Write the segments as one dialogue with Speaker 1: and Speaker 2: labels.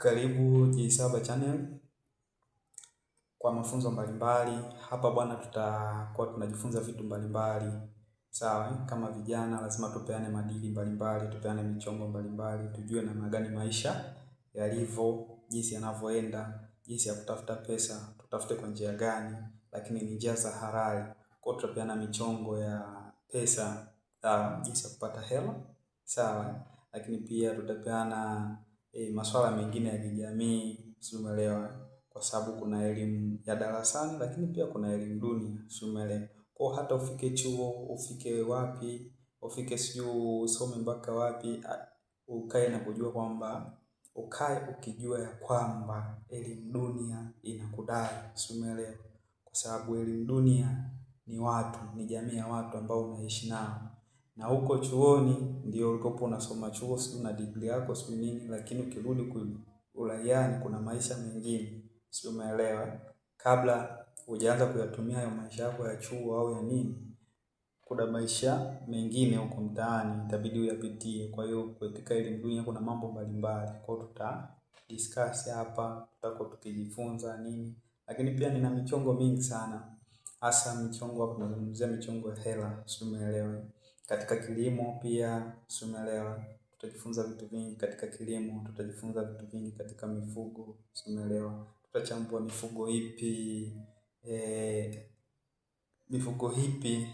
Speaker 1: Karibu J7 Channel kwa mafunzo mbalimbali. Hapa bwana, tutakuwa tunajifunza vitu mbalimbali. Sawa, kama vijana lazima tupeane madili mbalimbali, tupeane michongo mbalimbali, tujue namna gani maisha yalivyo, jinsi yanavyoenda, jinsi ya kutafuta pesa, tutafute kwa njia gani, lakini ni njia za halali. Kwa hiyo tutapeana michongo ya pesa, sawa, jinsi ya kupata hela, sawa, lakini pia tutapeana masuala mengine ya kijamii, si umeelewa? Kwa sababu kuna elimu ya darasani, lakini pia kuna elimu dunia, si umeelewa? Kwa hata ufike chuo, ufike wapi, ufike sijui usome mpaka wapi, ukae na kujua kwamba ukae ukijua ya kwamba elimu dunia inakudai, si umeelewa? Kwa sababu elimu dunia ni watu, ni jamii ya watu ambao unaishi nao na huko chuoni ndio ulikopo unasoma chuo, sijui una degree yako sijui nini, lakini ukirudi uraiani kuna maisha mengine, si umeelewa? Kabla hujaanza kuyatumia hayo maisha yako ya chuo au ya nini, kuna maisha mengine huko mtaani itabidi uyapitie. Kwa hiyo katika elimu dunia kuna mambo mbalimbali, kwa hiyo tuta discuss hapa, tutakuwa tukijifunza nini, lakini pia nina michongo mingi sana, hasa michongo hapa tunazungumzia michongo ya hela, si umeelewa? Katika kilimo pia, si umeelewa? Tutajifunza vitu vingi katika kilimo, tutajifunza vitu vingi katika mifugo, si umeelewa? Tutachambua mifugo ipi, mifugo ipi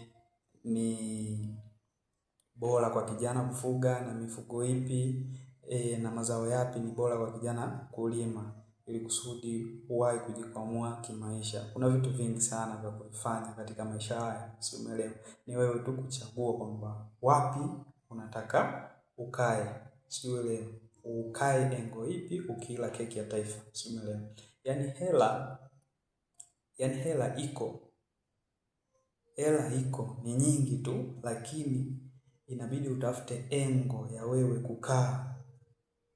Speaker 1: ni bora kwa kijana kufuga na mifugo ipi na mazao yapi ni bora kwa kijana kulima ili kusudi uwahi kujikwamua kimaisha. Kuna vitu vingi sana vya kufanya katika maisha haya, si umeelewa? Ni wewe tu kuchagua kwamba wapi unataka ukae, si umeelewa? Ukae engo ipi ukila keki ya taifa, si umeelewa? Yaani hela, yaani hela iko, hela iko ni nyingi tu, lakini inabidi utafute engo ya wewe kukaa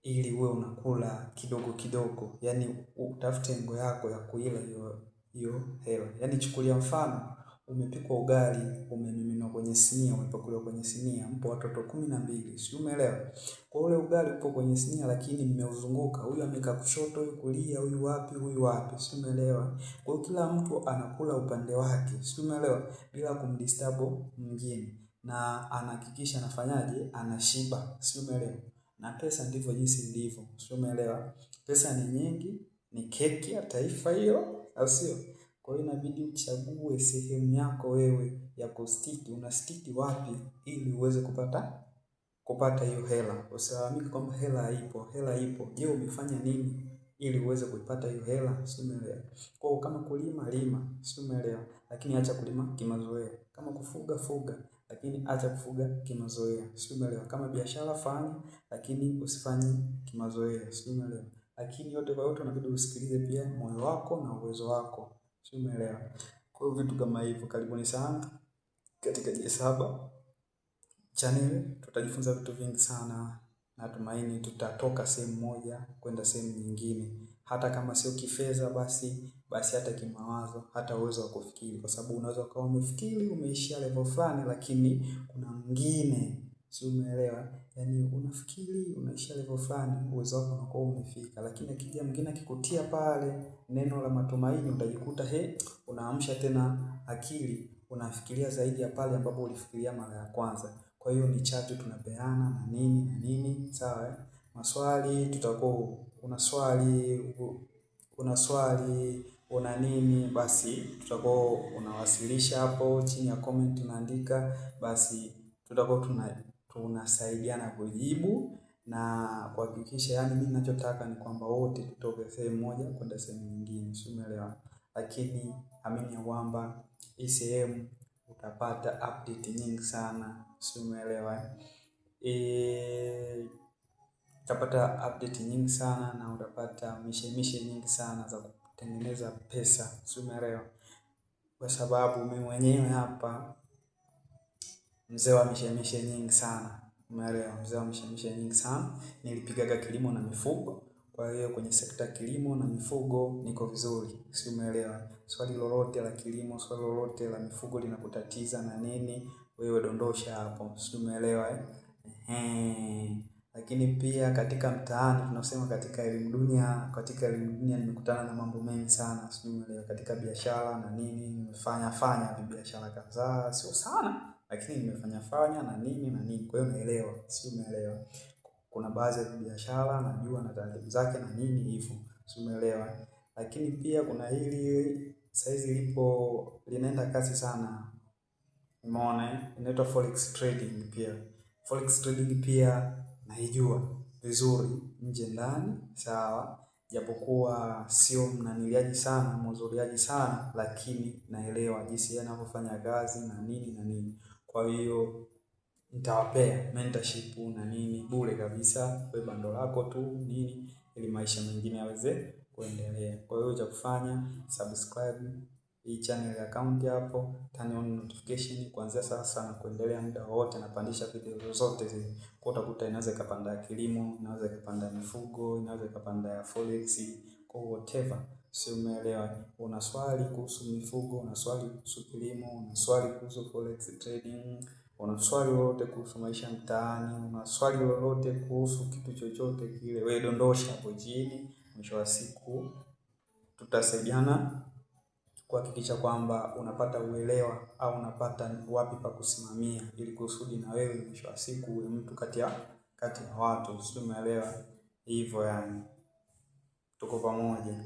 Speaker 1: ili uwe unakula kidogo kidogo, yaani utafute engo yako ya kuila hiyo hiyo hela. Yaani chukulia mfano, umepikwa ugali, umemiminwa kwenye sinia, umepakuliwa kwenye sinia, mpo watoto 12, si umeelewa? Kwa ule ugali upo kwenye sinia, lakini mmeuzunguka, huyu amekaa kushoto, huyu kulia, huyu wapi, huyu wapi, si umeelewa? Kwa hiyo kila mtu anakula upande wake, si umeelewa? Bila kumdisturb mwingine, na anahakikisha anafanyaje, anashiba, si umeelewa? Na pesa ndivyo jinsi ilivyo, si umeelewa? Pesa ni nyingi, ni keki ya taifa hiyo, au sio? Kwa hiyo inabidi uchague sehemu yako wewe ya kustiki, unastiki wapi ili uweze kupata hiyo hela. Usilalamike kwamba hela haipo, hela ipo. Je, umefanya nini ili uweze kuipata hiyo hela? Si umeelewa? Kwa hiyo kama kulima, lima, si umeelewa? Lakini acha kulima kimazoea. Kama kufuga, fuga, lakini acha kufuga kimazoea, si umeelewa? Kama biashara fanya, lakini usifanye kimazoea, si umeelewa? Lakini yote kwa yote unabidi usikilize pia moyo wako na uwezo wako, si umeelewa? Kwa hiyo vitu kama hivyo, karibuni sana katika J7 Channel, tutajifunza vitu vingi sana. Natumaini tutatoka sehemu moja kwenda sehemu nyingine, hata kama sio kifedha, basi hata kimawazo, hata uwezo wa kufikiri, kwa sababu unaweza ukawa umefikiri umeishia level fulani, lakini kuna mwingine, si umeelewa? Yaani unafikiri unaishia level fulani, uwezo wako unakuwa umefika, lakini akija mwingine akikutia pale neno la matumaini, utajikuta he, unaamsha tena akili, unafikiria zaidi ya pale ambapo ulifikiria mara ya kwanza. Kwa hiyo ni chachu tunapeana na nini na nini, sawa eh? Maswali tutakuwa una swali, una swali, una nini, basi tutakuwa unawasilisha hapo chini ya comment unaandika, basi tutakuwa tunasaidiana kujibu na kuhakikisha, yani mimi ninachotaka ni kwamba wote tutoke sehemu moja kwenda sehemu nyingine, si umeelewa? Lakini amini ya kwamba hii sehemu utapata update nyingi sana, si umeelewa? Utapata update nyingi sana na utapata mishemishe nyingi sana za kutengeneza pesa, si umeelewa? Kwa sababu mimi mwenyewe hapa mzee wa mishemishe nyingi sana, umeelewa? Mzee wa mishemishe nyingi sana, nilipigaga kilimo na mifugo. Kwa hiyo kwenye sekta kilimo na mifugo niko vizuri, si umeelewa? Swali lolote la kilimo, swali lolote la mifugo linakutatiza na nini, wewe dondosha hapo, si umeelewa? Lakini pia katika mtaani tunasema katika elimu dunia, katika elimu dunia nimekutana na mambo mengi sana, sijui umeelewa, katika biashara na nini, nimefanya fanya biashara kadhaa, sio sana, lakini nimefanya fanya na nini na nini. Kwa hiyo naelewa, sio umeelewa. Kuna baadhi ya biashara najua na taratibu zake na nini hivyo, sio umeelewa. Lakini pia kuna hili saizi lipo linaenda kasi sana, umeona, inaitwa forex trading pia. Forex trading pia naijua vizuri nje ndani, sawa, japokuwa sio mnaniliaji sana mhudhuriaji sana, lakini naelewa jinsi yanavyofanya kazi na nini na nini. Kwa hiyo nitawapea mentorship na nini bure kabisa, wewe bando lako tu nini, ili maisha mengine yaweze kuendelea. Kwa hiyo cha kufanya subscribe hii channel account hapo, turn on notification kuanzia sasa na kuendelea, muda wote napandisha video zozote zile. Kwa utakuta inaweza ikapanda ya kilimo, inaweza ikapanda ya mifugo, inaweza ikapanda ya forex, kwa whatever. Si umeelewa? Una swali kuhusu mifugo, una swali kuhusu kilimo, una swali kuhusu forex trading, una swali lolote kuhusu maisha mtaani, una swali lolote kuhusu kitu chochote kile, wewe dondosha hapo chini. Mwisho wa siku tutasaidiana kuhakikisha kwamba unapata uelewa au unapata wapi pa kusimamia, ili kusudi na wewe mwisho wa siku uwe mtu kati ya watu. Sio, umeelewa hivyo? Yani tuko pamoja.